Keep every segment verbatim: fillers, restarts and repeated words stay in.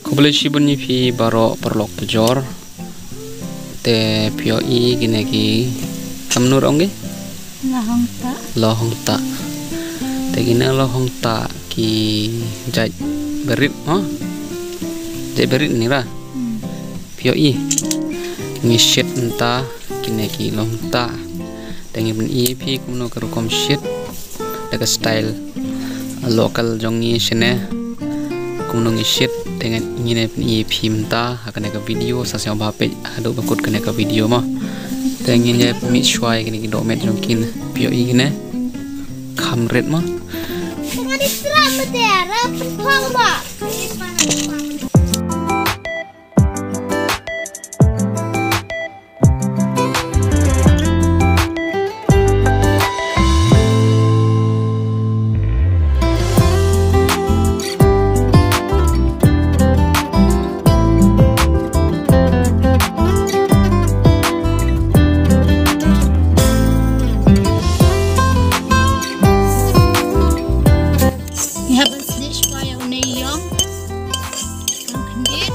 Khublei shibun ïa phi baroh paralok pajor. Te phi ïohi kine ki, kumno ong ki? Lohongta. Lohongta. Te kine lohongta ki jait barit, ha? Jait barit ni ra. Hmm. Phi ïohi. Ngi shit mynta kine ki lohongta. Te ngi pyni ïa phi kumno ka rukom shit da ka style local jong ngi shane. Kumno ngi shit te ngi, ngin ïa pyni ïa phi mynta ha kane ka video, sa sngewbha peit haduh ba kut kane ka video mo. Te ngin ïa mih shuwa ïa kine ki dohmet jong ki, phi ïohi kine. Kham rit mo. Ngi hap ban sdieh shuwa ïa une ïong. Kan khyndiat.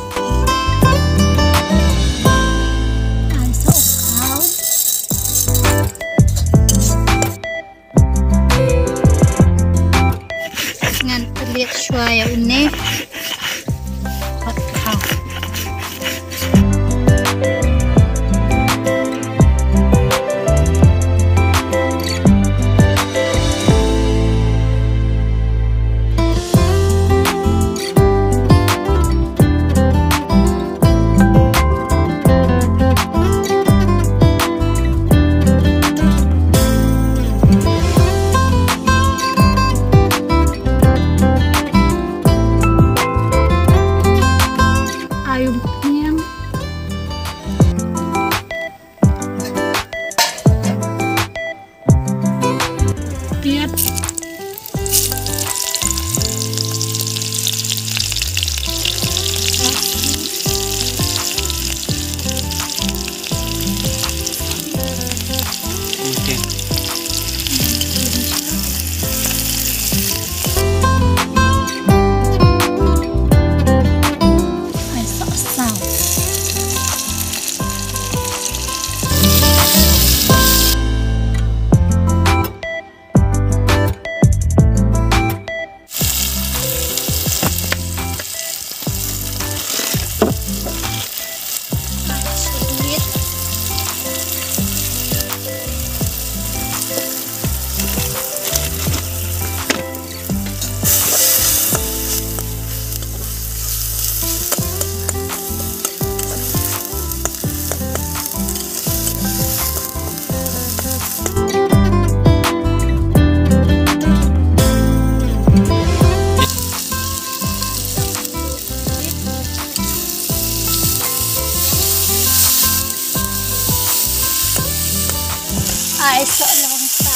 Ai sa u khaw. Ngan pynliat shuwa ïa une. Hot khaw. Ai u pniang. Piat. Okay. Ai sa sa. Ai sa long sa.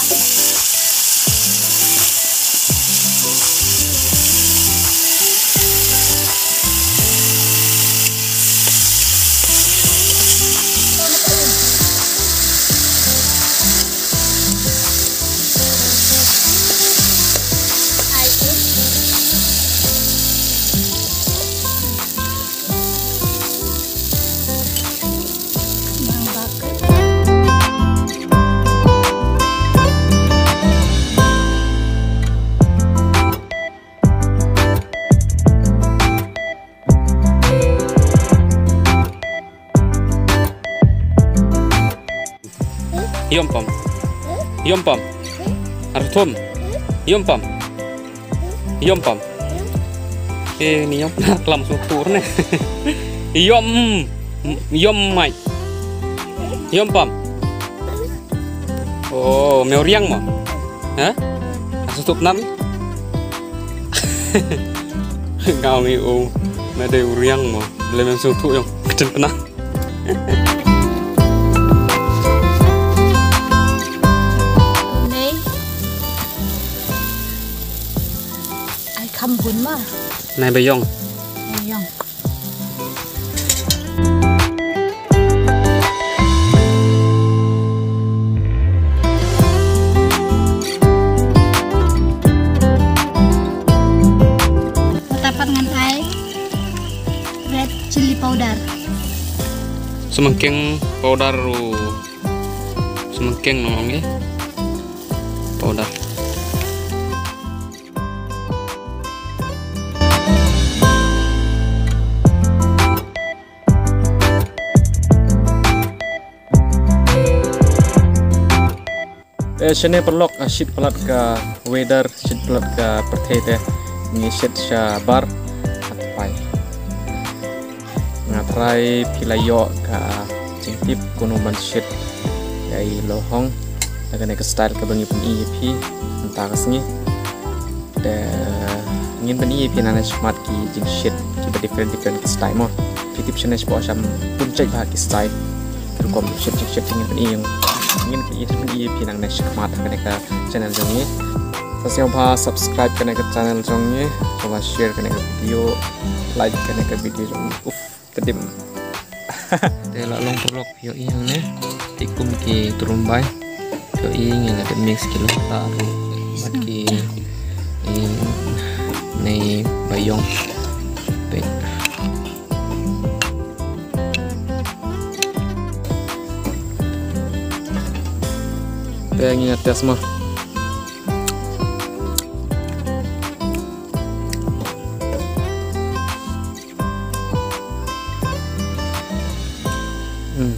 Ïom pam. Ïom pam. Ar thum. Ïom pam. Ïom pam. Eh, ni ïom na klam su tur ne. Ïom. Ïom mai. Ïom pam. Oh, me u riang mo? Ha? Asu tup nam? Ngau ngi u, me dei u riang mo? Ble mem sung tu ïong. Kecil kena. Nei. Ai kham bun ma. Nei bayong. Bayong. Tapat ngan ai. Powder. Semengkeng powder ru. Semengkeng nong ngi. Powder. Eh, shane paralok, ah, shit palat ka weather, shit palat ka pyrthei te, ngi shit sha bar, at pai. Nga trai phi la ïoh ka jingtip kumno ban shit ïa i lohong, na kane ka style kaba ngi pyni ïa phi mynta ka sngi. Te ngin pyni ïa phi nangne shakhmat ki jingshit kiba different different ki style mo. Phi tip shane shapoh sham pun jait bha ki style. Rukom shit jingshit ngin pyni ïa, ngin pyni ïa phi nangne shakhmat ha kane ka channel jong ngi. Sa sngewbha subscribe kane ka channel jong ngi. Sngewbha share kane ka video, like kane ka video jong ngi. Uff. Tedim. Te la long paralok, ïohi hangne. Te kum ki turumbai. Ïohi ngi la dep mix ki longta ruh bad ki, i, nei bayong. Te. Te ngi test mo. Hmm.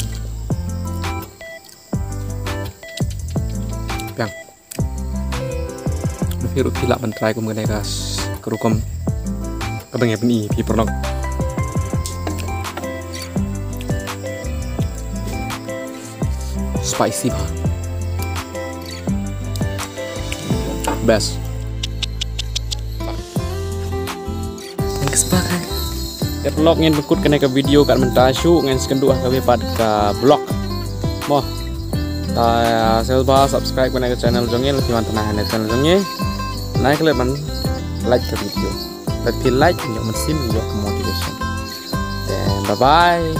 Pang. Phi ruh phi lah ban try kum kane ka, ka rukom kaba ngi pyni phi paralok. Spicy bha. Best. Thanks, bye. Te paralok, ngin pynkut kane ka video kat mynta shuh, ngin sa ïakynduh ha kawei pat ka vlog. Mo. Te sngewbha subscribe kane ka channel jong ngi, lada phi wan tang ha kane ka channel jong ngi. Nai klet ban like ka video. Lada phi like, ïoh mynsiem, ïoh ka motivation. Te bye bye.